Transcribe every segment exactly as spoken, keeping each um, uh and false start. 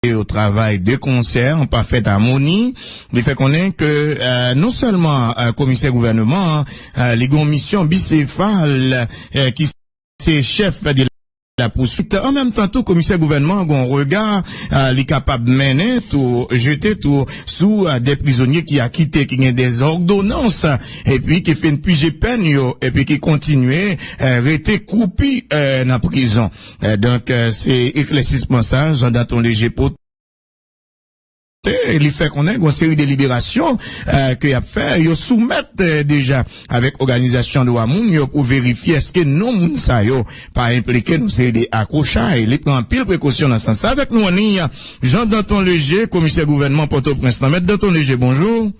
yo travay de konsè an pafèt amoni. Li fè konnen ke, euh, non sèlman, euh, komisè gouvènman an, euh, li gen yon misyon bisefal, euh, ki se chèf de la pouswit. An menm tan tou, komisè gouvènman an gen yon rega, euh, li kapab mennen tou, jete tou sou, euh, de prizonye ki akite, ki gen de òdonans, epi ki fin pije pèn yo, epi ki kontinye, euh, rete kwoupi, euh, nan prizon. Euh, donk, euh, se eklèsisman sa, Jean Danton Léger pote. Li fè konnen gon seri de liberasyon, euh, ke y ap fè, yo soumèt, euh, deja avèk òganizasyon dwa moun yo pou verifye èske non moun sa yo pa enplike nan seri de akwochay. Li pran anpil prekosyon nan sans sa. Avèk nou an liy, Jean Danton Léger, komisè gouvènman Pòtoprens lan. Mèt Danton Léger, bonjou.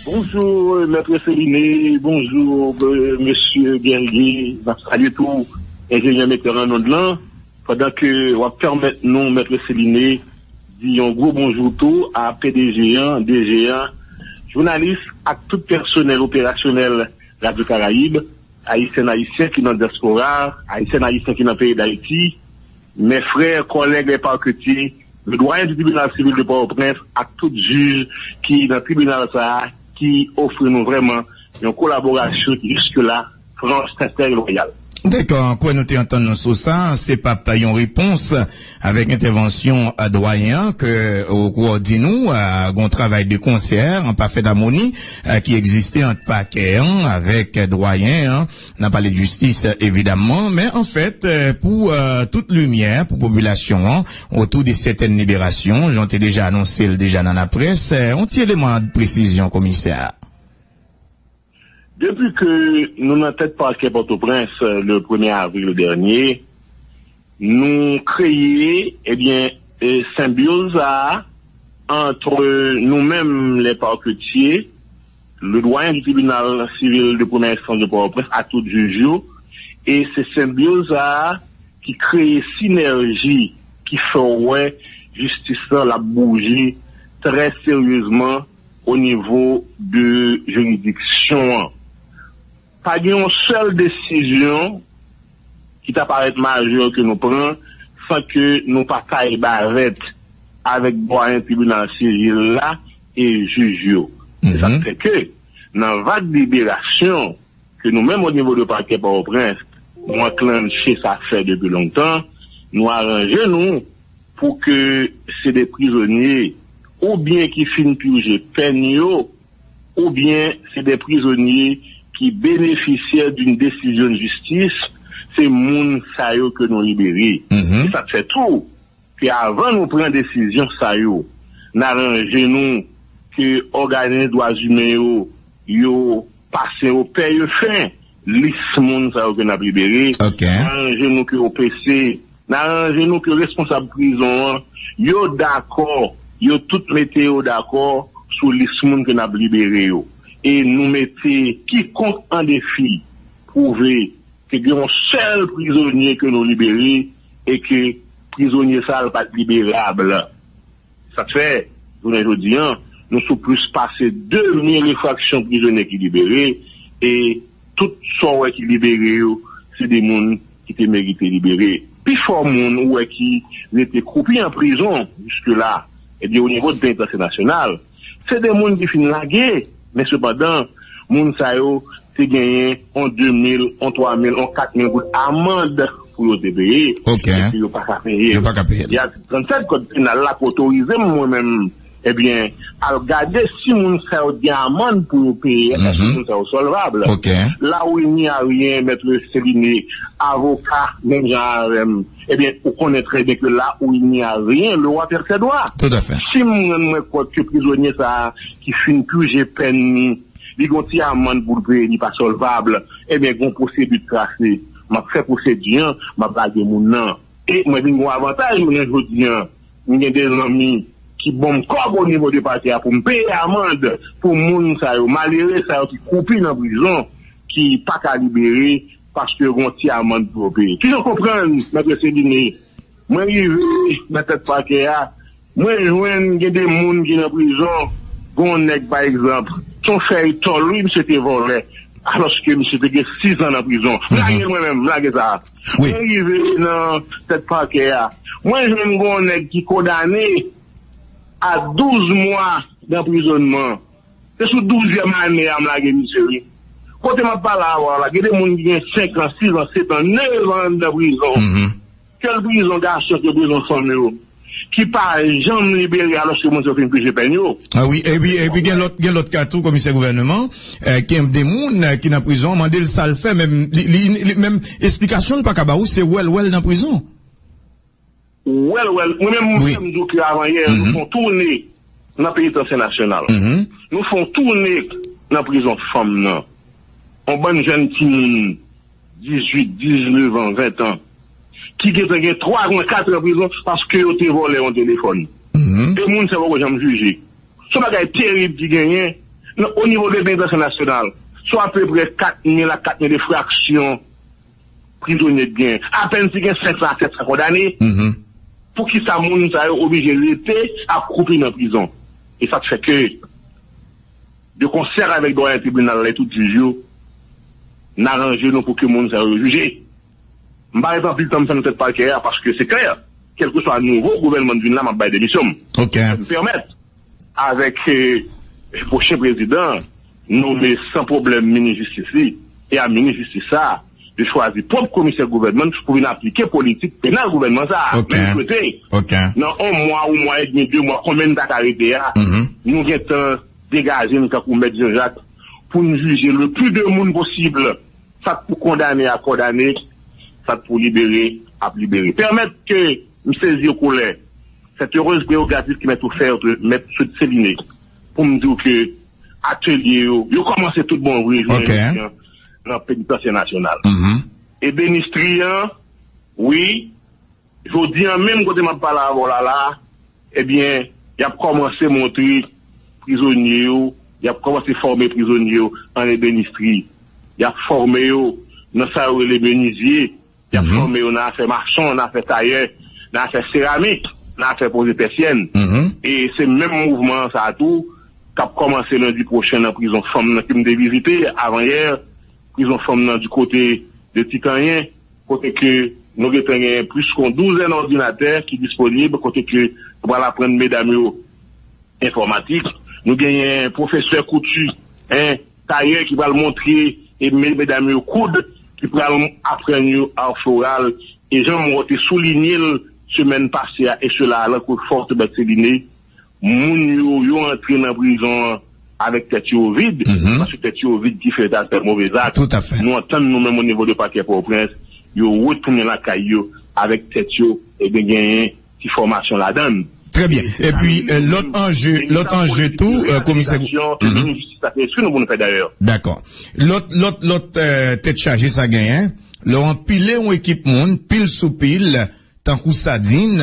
Bonjou, Mèt Céliné. Bonjou, euh, mesye Guerrier. M ap salye tou enjenyè metè an onn lan. Pandan ke w ap pèmèt nou, Mèt Céliné, di yon gwo bonjou tou a P D G an, D G an, jounalis ak tout pèsonèl operasyonèl Radyo Karayib, Ayisyèn, Ayisyen ki nan dyaspora, Ayisyèn, Ayisyen ki nan peyi Dayiti, mè frè, kòlèg lè paketye, le dwayen di tribinal sivil de Pòtoprens ak tout jij ki nan tribinal sa a, ki ofri nou vrèman yon kolaborasyon ki jiske la franch, sensè e lwayal. Dakò, kwè nou te antann nou sou sa, se p ap yon repons avèk entèvansyon a dwayen an ke ou, ou di nou, a, gon travay de konsè an pafèt amoni, a, ki egziste ant pakè an avèk dwayen an. N a pale de jistis, evidamman, men anfèt, euh, pou, euh, tout limyè, pou popilasyon an, otou de sètèn liberasyon, jan w te deja anonse l deja nan laprès, euh, yon ti eleman de presizyon, komisè. Depi ke nou nan tèt pakè Pòtoprens, euh, le premye avril dènye, nou kreye, ebyen, e, senbyoz sa a ant nou menm, lè paketye, le dwayen di tribinal sivil de premyè enstans de Pòtoprens ak tout jij yo, e se senbyoz sa a ki kreye sinèji ki fè w wè jistis lan l ap bouje trè seryezman o nivo de jiridiksyon an. Pa gen yon sèl desizyon ki ta parèt majè ke nou pran san ke nou pa taye bavèt avèk dwayen tribinal sivil la e jij yo. Se sa k fè ke nan vag liberasyon ke nou menm o nivo de pakè Pòtoprens, nou anklannche sa fè depi lontan, nou aranje nou pou ke se de prizonye oubyen ki fin pije pèn yo, oubyen se de prizonye ki benefisyè d'une décision de justice, se moun sa yo ke nou libere. Se sa k fè tou ke avan nou pran desizyon sa yo, n aranje nou ke òganis dwa imen yo, yo pase o pèye fen lis moun sa yo ke n ap libere. N aranje nou ke O P C, n aranje nou ke responsab prizon an, yo dakò, yo tout mete yo dakò sou lis moun ke n ap libere yo. E nou mete kikonk an defi pwouve ke gen yon sèl prizonye ke nou libere e ke prizonye sa a l pa t liberab. Sa k fè, jounen jodi an, nou sou plis pase de mil e fraksyon prizonye ki libere, e tout sa w wè ki libere yo, se de moun ki te merite libere. Pifò moun ou wè ki rete kwoupi an prizon jiske la, ebyen, o nivo de penitansye nasyonal, se de moun ki fin lage, men sepandan, moun sa yo te genyen on de mil, on twa mil, on kat mil goud amann pou yo te peye, epi yo pa ka peye l. Atik trannsèt Kòd penal la ki otorize m, mwen menm, ebyen, al gade si moun sa yo gen amann pou yo peye, èske moun sa yo sòlvab. La où il n'y a rien, Mèt Céliné, avoka, menm jan avè m, ebyen, ou konnen trè byen ke là où il n'y a rien, le roi perd ses droits. Si m rann mwen kont ke prizonye sa a ki fin pije pèn li, li gon ti amann pou l peye, li pa sòlvab, ebyen, gon pwosedi trase. M ap fè pwosedi an, m ap lage moun nan. E mwen vin gon avantaj, jounen jodi an, m gen de zanmi ki ban m kòb o nivo de pakè a pou m peye amann pou moun sa yo, malere sa yo ki kwoupi nan prizon, ki pa ka libere paske yo gon ti amann pou yo peye. Kijan w konprann, Mèt Céliné, mwen rive nan tèt pakè a, mwen jwenn gen de moun ki nan prizon, gen yon nèg, pa egzanp, se yon fèy tòl, wi, misye te vòlè. Alòske misye te gen sis an nan prizon. M lage l mwen menm, m lage sa. Wi. Mwen rive nan tèt pakè a. Mwen jwenn gen yon nèg ki kondane a douz mwa danprizònman. Se sou douzyèm ane a m lage misye, wi. Kote m ap pale avè w la, gen de moun ki gen senk an, sis an, sèt an, nèf an anndan prizon. Kèl prizon gason, kèl prizon fanm yo, ki pa janm libere alòske moun sa yo fin pije pèn yo. Ah wi, epi, epi gen lòt, gen lòt ka tou, komisè gouvènman, eh, gen de moun, eh, ki nan prizon, mande l sa l fè, menm, li, li, li, menm esplikasyon l pa ka ba ou, se wè l, wè l nan prizon. Wè l, wè l. Mwen menm, mwen menm, m di w ke avan yè, nou fè yon toune nan penitansye nasyonal. Nou fè yon toune nan prizon fanm nan. Yon bann jèn timoun, dizuit, diznèf an, ven an, ki gentan gen twa an, kat an prizon paske yo te vòlè yon telefòn. E moun sa yo poko janm jije. Se yon bagay terib ki genyen nan, o nivo de penitansye nasyonal. Se apeprè kat mil a kat mil e fraksyon prizonye t gen. Apèn si gen senk san a sèt san kondane. Poukisa moun sa yo oblije rete akroupi nan prizon? E sa k fè ke, de konsè avèk dwayen tribinal la e tout jij yo, n aranje nou pou ke moun sa yo jije. M pa ret anpil tan m fè nan tèt pakè a, paske se klè, kèlkeswa nouvo gouvènman k vin la, m ap bay demisyon m. Ok. M pèmèt avèk, eh, pwochen prezidan, nome san pwoblèm minis jistis li, e a minis jistis sa a, de chwazi pwòp komisè gouvènman pou vin aplike politik penal gouvènman sa a. Ok. Men m swete, ok, nan yon mwa, yon mwa edmi, de mwa, konbyen n ta ka rete a, nou gentan degaje n tankou mèt Jean Jacques pou n jije le plis de moun posib. Sa k pou kondane a kondane, sa k pou libere ap libere. Pèmèt ke m sezi kolè cette heureuse prérogative qui m'est offerte, mèt Sud Céliné, pou m di w ke atelye yo, yo kòmanse tout bon vre jounen jodi an nan penitansye nasyonal. Ebénisterie an, wi, jodi an menm kote m ap pale avè w la la, ebyen, y ap kòmanse montre prizonye yo, y ap kòmanse fòme prizonye yo an ebénisterie. Y ap fòme yo nan sa yo rele menizye. Y ap fòme yo nan afè mason, nan afè tayè, nan afè seramik, nan afè poze pèsyèn. E se menm mouvman sa a tou k ap kòmanse lendi pwochen nan prizon fanm nan ke m te vizite avan yè, prizon fanm nan di kote de Titanyen, kote ke nou gentan genyen plis ke yon douzèn òdinatè ki disponib, kote ke nou pral aprann medam yo enfòmatik. Nou genyen pwofesè kouti, en, tayè ki pral montre e me-, medam yo koud, ki pral aprann yo ar floral. E jan m wè w te soulinye l semèn pase a, e sela a, lankou fòt Mèt Céliné, moun yo, yo antre nan prizon an avèk tèt yo vid, paske tèt yo vid ki fè yo ta fè move zak. Tout à fait. Nou antann nou menm o nivo de pakè Pòtoprens, yo retounen lakay yo avèk tèt yo, ebyen, genyen ti fòmasyon ladan l. Trè byen. Epi, eh, lòt anje, lòt anje tou, eh, komisè, e minis jistis la te enstwi nou pou nou fè dayè. Dakò. Lòt, lòt, lòt, eh, tèt chaje sa genyen, lè w anpile yon ekip moun, pil sou pil, tankou sadin,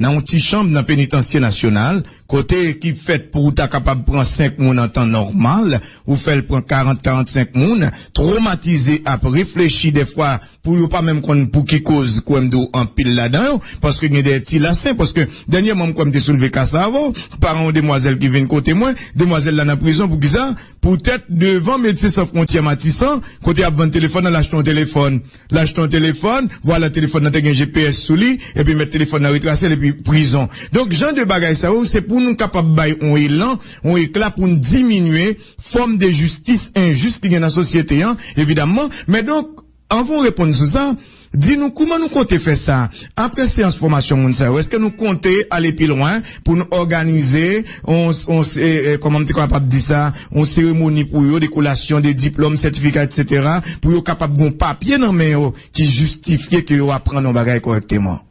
nan yon ti chanm nan penitansye nasyonal, kote ki fèt pou w ta kapab pran senk moun an tan nòmal, ou fè l pran karant, karannsenk moun, twomatize, ap reflechi dèfwa pou yo pa menm konn pou ki koz, kwè m di w anpil ladan yo, paske gen de ti lasen, paske dènyèman m kwè m te soulve ka sa avè w, paran yon demwazèl ki vin kote mwen, demwazèl la nan prizon, poukisa? Poutèt devan Medsen San Fwontyè Matisan, kote y ap vann telefòn nan, l achte yon telefòn, l achte yon telefòn, vwala telefòn nan te gen G P S sou li, epi mèt telefòn nan retrase l, epi prizon. Donk, jan de bagay sa yo, se pou nou kapab bay yon elan, yon ekla pou n diminye fòm de jistis enjis ki gen nan sosyete an, evidamman. Men donk, anvan w reponn sou sa, di nou kouman nou konte fè sa. Apre seyans fòmasyon moun sa yo, èske nou konte ale pi lwen pou n òganize yon, yon, e, e, kòman m te kapab di sa, yon seremoni pou yo, dekolasyon de diplòm, sètifika, etsetera, pou yo kapab gen yon papye nan men yo ki jistifye ke yo aprann yon bagay kòrèkteman?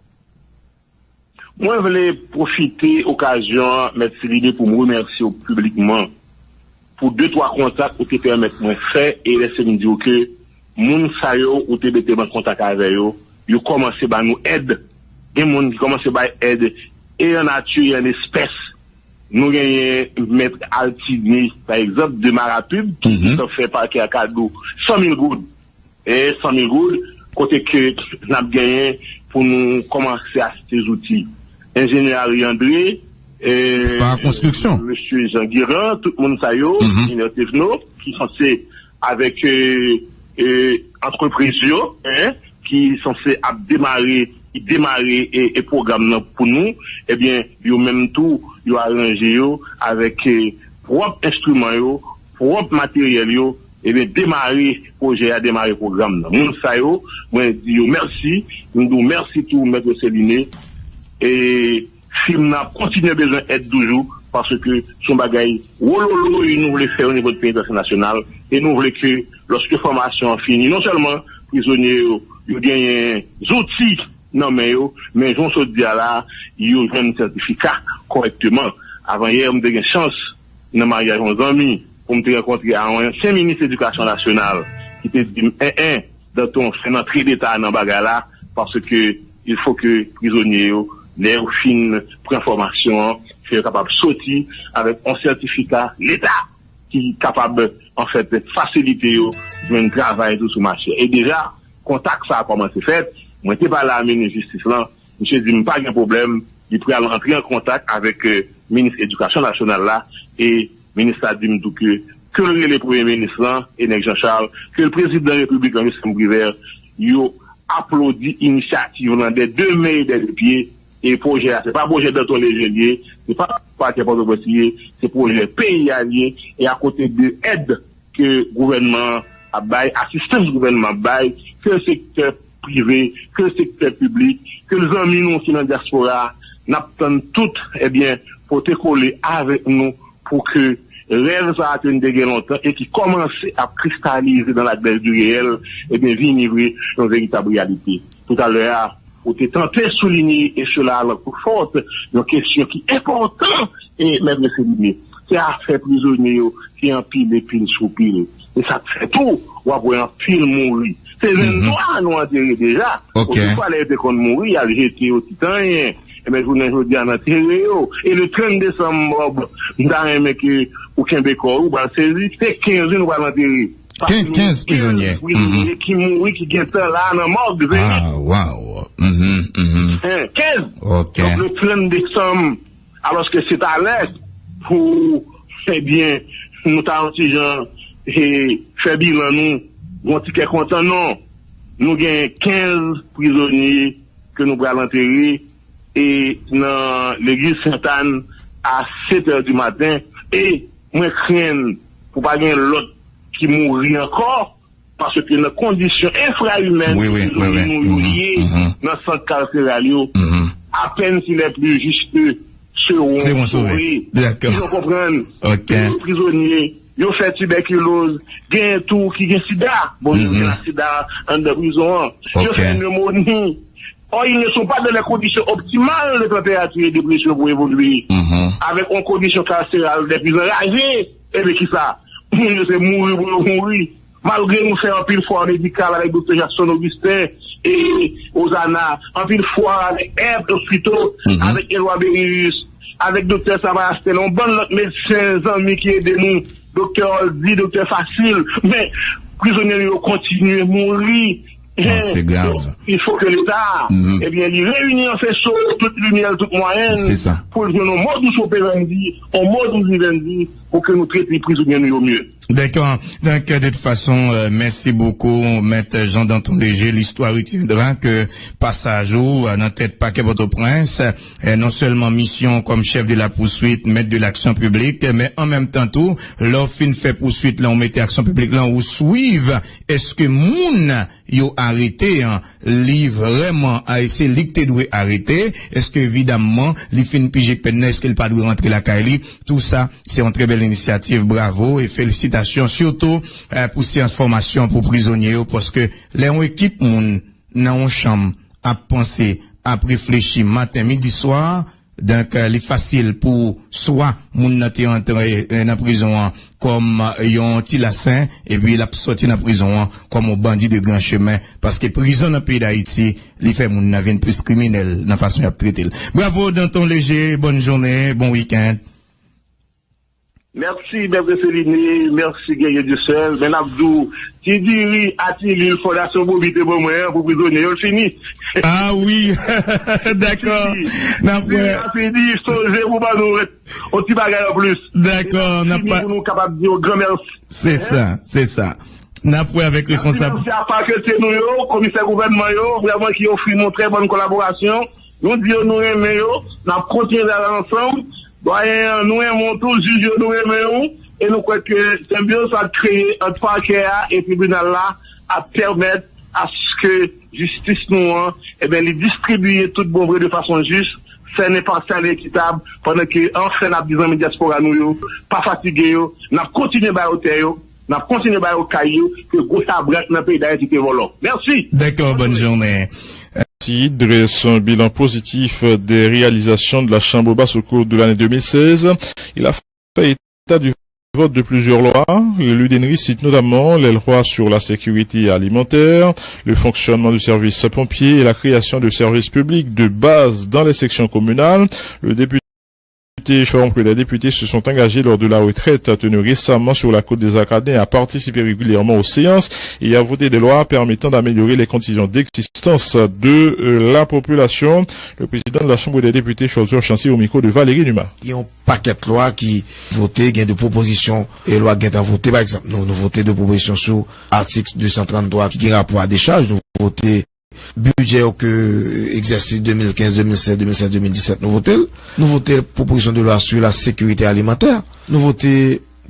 Mwen vle pwofite okazyon an, Mèt Céliné, pou m remèsye w piblikman pou de twa kontak ou te pèmèt mwen fè, e lèse m di w ke moun sa yo ou te mete m an kontak avè yo, yo kòmanse ba nou èd. Gen moun ki kòmanse bay èd, e an nati, e an espès. Nou genyen Mèt Altine, pa egzanp, de Marapib, ki, mhm, te fè pakè a kado san mil goud. E san mil goud, kote ke n ap genyen pou nou kòmanse achte zouti. Enjenyè Harry André, e, Fa Konstriksyon, mesye Jean Guérin, tout moun sa yo, mhm, enjenyè Tevno, ki sanse avèk e, e, antrepriz yo, en, ki sanse ap demare, ki demare e, e pwogram nan pou nou, ebyen, yo menm tou, yo aranje yo avèk e, pwòp enstriman yo, pwòp materyèl yo, ebyen, demare pwojè a, demare pwogram nan. Moun sa yo, mwen di yo mèsi, m di w mèsi tou, Mèt Celine. E fim nan ap kontinye bezwen èd toujou, paske se yon bagay wololoy nou vle fè onivo de penitansye nasyonal, e nou vle ke, lòske fòmasyon an fini, non sèlman prizonye yo, yo genyen zouti nan men yo, men jan w sot di a la, yo jwenn sètifika kòrèkteman. Avanyè, m te gen chans nan maryaj yon zanmi pou m te rankontre a yon ansyen minis edikasyon nasyonal ki te di m, en, en, Danton, fè n antre deta nan bagay la, paske il fo ke prizonye yo, lè yo fin pran fòmasyon an, ke yo kapab soti avèk yon sètifika leta ki kapab, anfèt, fasilite yo jwenn travay tou sou mache. E deja, kontak sa a kòmanse fèt. Mwen te pale a minis jistis lan, misye di m pa gen pwoblèm, li pral antre an kontak avèk e, minis edikasyon nasyonal la, e minis la di m tou ke, ke l rele premye minis lan, e nèg Jean Charles, ke l prezidan repiblik lan, Justin Privert, yo aplodi inisyativ lan dè de men e dè de pye, e pwojè a, se pa pwojè Danton Léger li ye, se pa pakè Pòtoprens li ye, se pwojè peyi a li ye, e akote de èd ke gouvènman an ap bay, asistans gouvènman ap bay, ke sektè prive, ke sektè piblik, ke zanmi nou ki nan dyaspora a, n ap tann tout, ebyen, pote kole avèk nou pou ke rèv sa a ke n te gen lontan e ki kòmanse ap kristalize dans la glace du réel, ebyen, vini vre yon veritab reyalite. Toutalè a, ou te tante soulinye, e sela a lankou fòt, yon kesyon ki enpòtan, e Mèt Celine, se afè prizonye yo ki anpile pil sou pil. E sa k fè tou, w ap wè anpil mouri. Se venntwa nou antere deja. Otrefwa, lè yo te konn mouri, y al jete yo ti tanyen. Ebyen, jounen jodi a, n antere yo. E le trant desanm, Bob, m ta renmen ke ou kenbe kò w, ou pral sezi, se kenz nou pral antere. Paske nou gen kenz prizonye ki mouri, ki gentan la nan mòg Zenith. Ah, wow. Mhm, mhm. Hein, kenz. Ok. Donk, le trant desanm, alòske se talè pou, ebyen, nou ta yon ti jan, e, fè bilan nou, yon ti kè kontan, non. Nou gen kenz prizonye ke nou pral antere, e, nan legliz Sentàn a sèt è di maten, e mwen krenn pou pa gen lòt ki mouri ankò, paske nan kondisyon enfrayimèn ke prizonye nou yo ye nan sant karseral yo, apèn si les plus justes seront sauvés. Dakò. Ou konprann? Ok. Gen prizonye, yo fè tibèkiloz, gen tou ki gen sida. Bon, yo gen sida anndan prizon an. Yo fè nemoni. Or, ils ne sont pas dans les conditions optimales de température et de pression pour évoluer. Avec une condition carcérale des plus enragées. Ebyen, kisa? Moun yo se mouri pou yo mouri. Malgre nou fè anpil fwa medikal avèk Doktè Jackson Augustin e Ozana, anpil fwa avèk Herb Hospital, avèk Eloi Berrius, avèk Doktè Savalas Tèlè, yon bann lòt medsen, zanmi ki ede nou, Doktè Oldy, Doktè Fasil, men prizonye nou yo kontinye mouri. Ah, se grav. Donk, il faut que Leta, ebyen, li reyini an feso tout limyè l, tout mwayen l, pou l jwenn yon modus operandi, yon modus vivendi, pou ke nou trete prizonye nou yo mye. D'accord. Donc, euh, de toute façon, euh, merci beaucoup, Maître Jean Danton Léger. L'histoire retiendra que pasaj ou, euh, nan tèt pakè Pòtoprens, euh, non sèlman misyon kòm chèf de la poursuite, maître de l'action publique, men an menm tan tou, lè w fin fè pouswit lan, ou mete aksyon piblik lan, ou swiv, èske moun yo arete an, li vrèman a, se li k te dwe arete? Èske evidamman li fin pije pèn nan, èske l pa dwe rantre lakay li? Tou sa, se yon trè bèl inisyativ, bravo e felisitasyon, sitou, eh, pou seyans fòmasyon pou prizonye yo, paske lè yon ekip moun nan yon chanm ap panse, ap reflechi maten, midi, swa, donk, eh, li fasil pou swa moun nan te antre, eh, nan prizon an kòm, eh, yon ti lasen, epi l ap sòti nan prizon an kòm yon bandi de gran chemen, paske prizon nan peyi Dayiti, li fè moun nan vin plis kriminèl nan fason y ap trete l. Bravo, Danton Léger, bonne journée, bon week-end. Mèsi, Mèt Celine, mèsi, Guerrier Dieuseul. Men n ap di w, Ti diri Atilil Fondasyon Bobi te ban mwen an pou prizonye yo, l fini. Ah wi, dakò. N ap wè. Ti diri, sonje pou ban nou yon ti bagay anplis. Dakò, n ap Fini pa. Pou nou kapab di yo gran mèsi. Se sa, se sa. N ap wè avèk responsab. Mèsi a fakilte nou yo, komisè gouvènman yo, vrèman ki ofri nou trè bòn kolaborasyon. Nou di yo nou renmen yo, n ap kontinye travay ansanm. Dwayen an, nou renmen w tou, jij yo, nou renmen w. E nou kwè ke senbyoz sa k kreye ant pakè a e tribinal la ap pèmèt aske jistis nou an, ebyen, li distribiye tout bon vre de fason jis, sèn, enpasyal e ekitab, pandan ke, anfen, n ap di zanmi dyaspora nou yo, pa fatige yo, n ap kontinye ba yo tè yo, n ap kontinye ba yo kay yo, ke gwo chabrak nan peyi Dayiti te vòlò. Mèsi! Dakò, bòn jounen. Cid dresse un bilan positif des réalisations de la Chambre basse au cours de l'année deux mille seize. Il a fait état du vote de plusieurs lois. L'élu d'Ennery cite notamment les lois sur la sécurité alimentaire, le fonctionnement du service pompier et la création de services publics de base dans les sections communales. Le député députés, Forum que les députés se sont engagés lors de la retraite tenue récemment sur la côte des Arcadins à participer régulièrement aux séances et à voter des lois permettant d'améliorer les conditions d'existence de euh, la population. Le président de la Chambre des députés, Cholzer Chancy, au micro de Valérie Numa. Gen yon pakèt lwa ki vote, gen de pwopozisyon e lwa ki gentan vote. Pa egzanp, nou, nou vote de pwopozisyon sou atik de san trann twa ki gen rapò a dechaj. Nou vote bidjè yo ke egzèsis de mil kenz, de mil sèz, de mil sèz, de mil disèt, nou vote l. Nou vote pwopozisyon de lwa sou la sekirite alimantè. Nou vote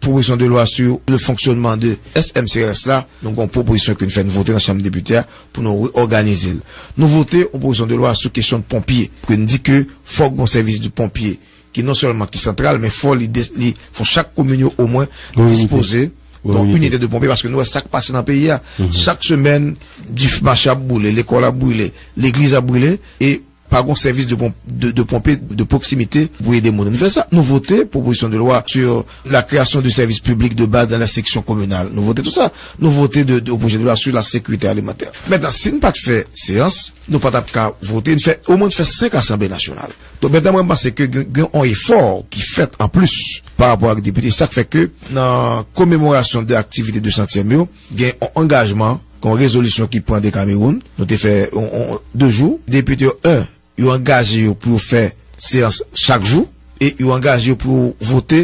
pwopozisyon de lwa sou le fonksyonman de S M C R S la. Nou gen yon pwopozisyon ke nou fè, nou vote nan Chanm Depite a pou nou reòganize l. Nou vote yon pwopozisyon de lwa sou kesyon de ponpye, ke nou di ke fòk gen yon sèvis de ponpye ki non sèlman ki santral, men fò li, li fò chak komin yo omwen dispoze yon inite de ponpye, paske nou wè sa k pase nan peyi a. Chak semèn, dif mache ap boule, lekòl ap brile, legliz ap brile, e pa gen sèvis de, de, de ponpye de pwoksimite pou ede moun. Nou fè sa, nou vote pwopozisyon de lwa sur la création de services publics de base dans la section communale. Nou vote tout sa. Nou vote de, de pwojè de lwa sur la sécurité alimentaire. Mentnan, si n pa t fè seyans, nou pa t ap ka vote, n fè, omwen n fè senk asanble nasyonal. Donk, mentnan, mwen panse ke gen, gen yon efò ki fèt an plis pa rapò ak depite. Sa k fè ke nan komemorasyon de aktivite de santyèm yo, gen yon angajman, gen yon rezolisyon ki pran de Kamewoun. Nou te fè yon, yon, de jou. Depite yo, en, yo angaje yo pou yo fè seyans chak jou e yo angaje yo pou yo vote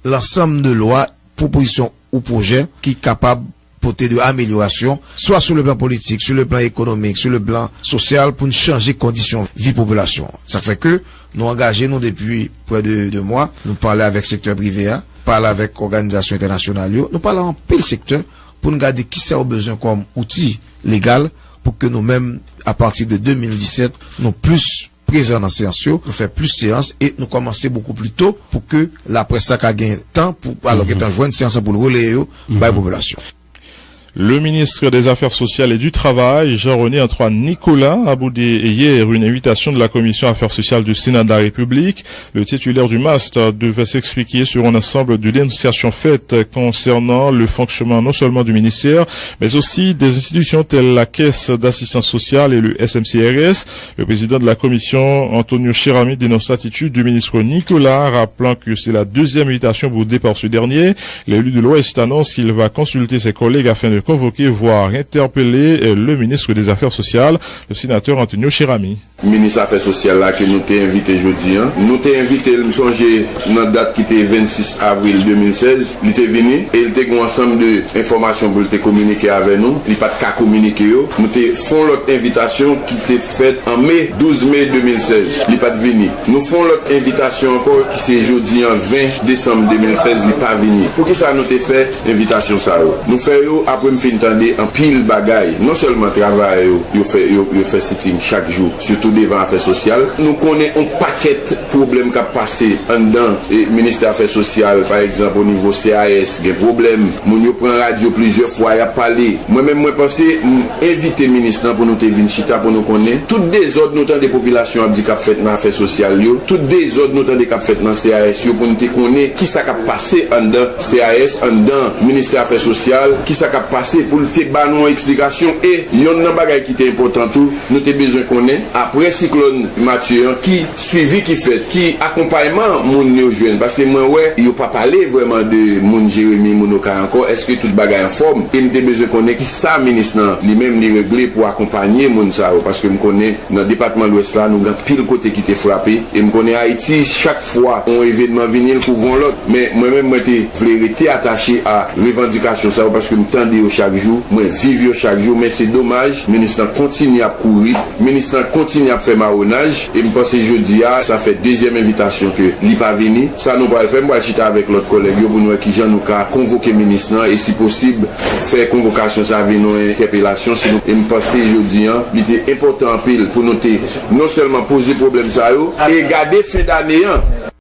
lansanm de lwa, pwopozisyon ou pwojè ki kapab pote de amelyorasyon, swa sou le plan politik, sou le plan ekonomik, sou le plan sosyal, pou n chanje kondisyon vi popilasyon an. Sa k fè ke nou angaje nou depi prè de de mwa, nou pale avèk sektè prive a, pale avèk òganizasyon entènasyonal yo, nou pale anpil sektè pou n gade kisa yo bezwen kòm outi legal pou ke nou menm, apati de de mil disèt, nou plis prezan nan seyans yo, nou fè plis seyans e nou kòmanse bokou pli to pou ke laprès la ka gen tan pou alò gentan jwenn seyans lan pou l releye yo bay popilasyon. Le ministre des Affaires sociales et du Travail, Jean-René Antoine Nicolas, a boudé hier une invitation de la Commission Affaires sociales du Sénat de la République. Le titulaire du MAST devait s'expliquer sur un ensemble de dénonciations faites concernant le fonctionnement non seulement du ministère, mais aussi des institutions telles la Caisse d'assistance sociale et le S M C R S. Le président de la commission, Antonio Cheramy, dénonce l'attitude du ministre Nicolas, rappelant que c'est la deuxième invitation boudée par ce dernier. L'élu de l'Ouest annonce qu'il va consulter ses collègues afin de convoquer, voire interpeller, euh, le ministre des Affaires sociales, le sénateur Antonio Cheramy. Minis Afè Sosyal la ke nou te envite jodi a. Nou te envite l, m sonje, nan dat ki te vennsis avril de mil sèz, li te vini e li te gen yon ansanm de enfòmasyon pou l te kominike avè nou. Li pa t ka kominike yo. Nou te fè yon lòt envitasyon ki te fèt an me, douz me de mil sèz. Li pa t vini. Nou fè yon lòt envitasyon ankò ki se jodi a, ven desanm de mil sèz, li pa vini. Poukisa nou te fè envitasyon sa yo? Nou fè yo apre m fin tande anpil bagay. Non sèlman travayè yo, yo fè, yo, yo fè sitting chak jou, sitou devan afè sosyal. Nou konnen yon pakèt pwoblèm k ap pase anndan, e, ministè afè sosyal, pa egzanp, o nivo C A S, gen pwoblèm. Moun yo pran radyo plizyè fwa, y ap pale. Mwen menm, mwen panse, m envite minis lan pou nou te vin chita, pou nou konnen tout dezòd nou tande popilasyon ap di k ap fèt nan afè sosyal yo, tout dezòd nou tande k ap fèt nan C A S yo, pou nou te konnen kisa k ap pase anndan C A S, anndan ministè afè sosyal, kisa k ap ase pou l te ba nou yon eksplikasyon. E yonn nan bagay ki te enpòtan tou, nou te bezwen konnen, apre siklòn Matye an, ki swivi ki fèt, ki akonpayman moun yo jwenn, paske mwen wè yo pa pale vrèman de moun Jeremi, moun Okay ankò, èske tout bagay anfòm? E m te bezwen konnen kisa minis lan li menm li regle pou akonpanye moun sa yo, paske m konnen nan depatman Lwès la, nou gen anpil kote ki te frape. E m konnen Ayiti, chak fwa yon evènman vini, l kouvri yon lòt. Men mwen menm, mwen te vle rete atache a revandikasyon sa yo, paske m tande yo chak jou, mwen viv yo chak jou. Men se domaj, minis lan kontinye ap kouri, minis lan kontinye ap fè mawonaj. E m panse jodi a, sa fè dezyèm envitasyon ke li pa vini. Sa nou pral fè, m pral chita avèk lòt kòlèg yo pou nou wè kijan nou ka konvoke minis lan e si posib, fè konvokasyon sa vin yon entèpelasyon. Si nou, e m panse jodi a, li te enpòtan anpil pou nou te non sèlman poze pwoblèm sa yo e gade fen dane an.